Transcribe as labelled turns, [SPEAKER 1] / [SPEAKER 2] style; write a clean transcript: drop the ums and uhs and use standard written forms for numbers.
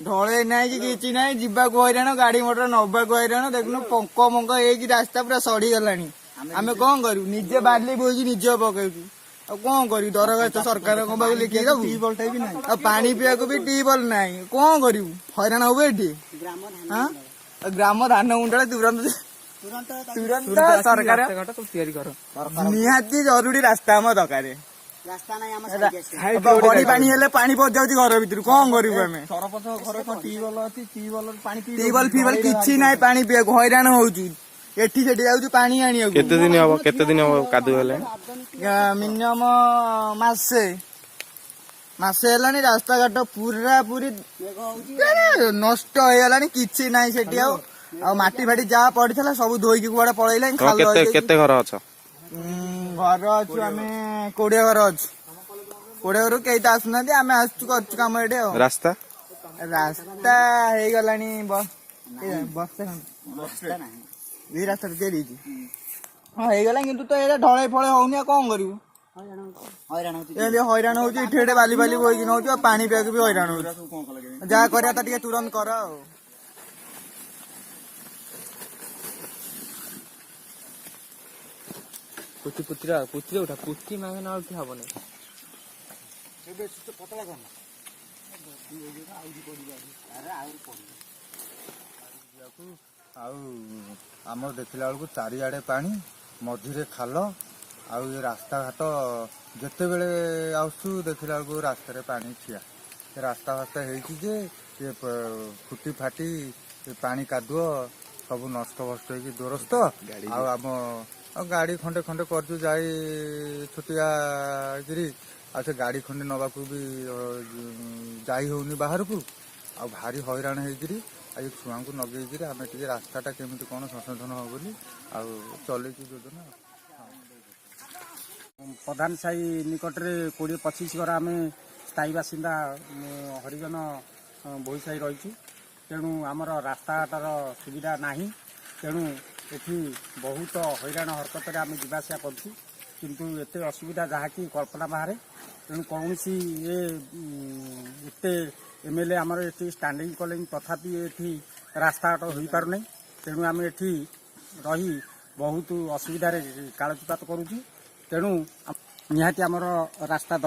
[SPEAKER 1] ଢଳେଇ ନାହିଁ କି କିଛି ନାହିଁ, ଯିବାକୁ ହଇରାଣ, ଗାଡି ମଟର ନବାକୁ ହଇରାଣ। ଦେଖୁନୁ ପଙ୍କ ମଙ୍କ ହେଇକି ରାସ୍ତା ପୁରା ସଢିଗଲାଣି। ଆମେ କଣ କରିବୁ? ନିଜେ ବାଲି ବୋହିକି ନିଜେ ପକେଇଛୁ, ଆଉ କଣ କରିବୁ? ଦରଖାସ୍ତ ସରକାରଙ୍କ ପାଖକୁ ଲେଖିକି ଦବୁ। ଆଉ ପାଣି ପିଇବାକୁ ବି ଟ୍ୟୁବୱେଲ ନାହିଁ। କଣ କରିବୁ? ହଇରାଣ ହବୁ ଏଠି। ହଁ, ଗ୍ରାମ ଧାନ ମୁଣ୍ଡରେ ତୁରନ୍ତ ତୁରନ୍ତ ସରକାର
[SPEAKER 2] ତିଆରି କର।
[SPEAKER 1] ନିହାତି ଜରୁରୀ ରାସ୍ତା ଆମ ଦରକାର। ବଢି ପାଣି ହେଲେ ପାଣି ପଶିଯାଉଛି ଘର ଭିତରୁ। କଣ କରିବୁ ଆମେ?
[SPEAKER 2] ସରପଞ୍ଚ ଘରେ କଣ ଟ୍ୟୁବୱେଲ ଅଛି? ଟ୍ୟୁବୱେଲ ପାଣି ପିଇ
[SPEAKER 1] ଟ୍ୟୁବୱେଲ ଫିବଲ କିଛି ନାହିଁ। ପାଣି ପିଇବାକୁ ହଇରାଣ ହଉଛୁ, ଏଠି ସେଠି ଯାଉଛୁ ପାଣି ଆଣିବାକୁ।
[SPEAKER 3] କେତେ ଦିନ ହବ, କେତେ ଦିନ ହବ କାଦୁଅ ହେଲାଣି?
[SPEAKER 1] ମିନିମମ ମାସେ ମାସେ ହେଲାଣି। ରାସ୍ତାଘାଟ ପୁରା ପୁରି ନଷ୍ଟ ହେଇଗଲାଣି, କିଛି ନାହିଁ ସେଠି ଆଉ। ଆଉ ମାଟି ଫାଟି ଯାହା ପଡିଥିଲା ସବୁ ଧୋଇକି କୁଆଡେ ପଳେଇଲାଣି।
[SPEAKER 3] ତମେ
[SPEAKER 1] ଖାଲ
[SPEAKER 3] କେତେ
[SPEAKER 1] ହେଇଯାଇଛି।
[SPEAKER 3] କେତେ ଘର ଅଛ?
[SPEAKER 1] ଘର ଅଛୁ ଆମେ 20 ଘର ଅଛୁ। 20 ଘରୁ କେହି ତ ଆସୁନାହାନ୍ତି, ଆମେ ଆସୁଛୁ, କରୁଛୁ କାମ ଏଠି। ଆଉ
[SPEAKER 3] ରାସ୍ତା?
[SPEAKER 1] ରାସ୍ତା ହେଇଗଲାଣି ବର୍ଷେ ଖଣ୍ଡେ। ଏଇ ରାସ୍ତାଟା ତିଆରି ହେଇଛି, ହଁ ହେଇଗଲାଣି, କିନ୍ତୁ ତ ଏଇଟା ଢଳେଇ ଫଳେଇ ହଉନି, ଆଉ କଣ କରିବୁ? ଏମିତି ହଇରାଣ ହଉଛି। ଏଠି ଏଠି ବାଲି ବାଲି ବୋହିକି ନଉଛୁ, ଆଉ ପାଣି ପିଇବାକୁ ବି ହଇରାଣ ହଉଛୁ। ଯାହା କରିବା ତା ଟିକେ ତୁରନ୍ତ କର। ଆଉ
[SPEAKER 2] ପୁଚି ପୁଚିରା ପୁଚିରେ ଉଠା, ପୁଚି ମାଗେ ନା ଉଠି ହବନି।
[SPEAKER 4] ଆଉ ଆମର ଦେଖିଲା ବେଳକୁ ଚାରିଆଡେ ପାଣି, ମଝିରେ ଖାଲ, ଆଉ ଏ ରାସ୍ତାଘାଟ ଯେତେବେଳେ ଆସୁଛୁ ଦେଖିଲା ବେଳକୁ ରାସ୍ତାରେ ପାଣି ଠିଆ। ସେ ରାସ୍ତା ଫାସ୍ତା ହେଇଛି ଯେ ସେ ଫୁଟି ଫାଟି ସେ ପାଣି କାଦୁଅ ସବୁ ନଷ୍ଟ ଭଷ୍ଟ ହେଇକି ଦୋରସ୍ତ। ଆଉ ଆମ ଆଉ ଗାଡି ଖଣ୍ଡେ ଖଣ୍ଡେ କରିଛୁ ଯାଇ ଛୋଟିଆ କିରି, ଆଉ ସେ ଗାଡି ଖଣ୍ଡେ ନବାକୁ ବି ଯାଇ ହଉନି ବାହାରକୁ। ଆଉ ଭାରି ହଇରାଣ ହେଇକିରି ଆଉ ଏ ଛୁଆଙ୍କୁ ନଗେଇକିରି ଆମେ ଟିକେ ରାସ୍ତାଟା କେମିତି କଣ ସଂଶୋଧନ ହବ ବୋଲି ଆଉ ଚଲେଇଛୁ ଯୋଜନା।
[SPEAKER 5] ପ୍ରଧାନ ସାହି ନିକଟରେ 20-25 ଘର ଆମେ ସ୍ଥାୟୀ ବାସିନ୍ଦା ହରିଜନ ଭୋଇ ସାହି ରହିଛୁ। ତେଣୁ ଆମର ରାସ୍ତାଘାଟର ସୁବିଧା ନାହିଁ। ତେଣୁ ଏଠି ବହୁତ ହଇରାଣ ହରକତରେ ଆମେ ଯିବା ଆସିବା କରୁଛୁ, କିନ୍ତୁ ଏତେ ଅସୁବିଧା ଯାହାକି କଳ୍ପନା ବାହାରେ। ତେଣୁ କୌଣସି ଏତେ ଏମଏଲଏ ଆମର ଏଠି ଷ୍ଟାଣ୍ଡିଂ କଲେଣି, ତଥାପି ଏଠି ରାସ୍ତାଘାଟ ହୋଇପାରୁନାହିଁ। ତେଣୁ ଆମେ ଏଠି ରହି ବହୁତ ଅସୁବିଧାରେ କାଳତିପାତ କରୁଛୁ। ତେଣୁ ନିହାତି ଆମର ରାସ୍ତା ଦରକାର।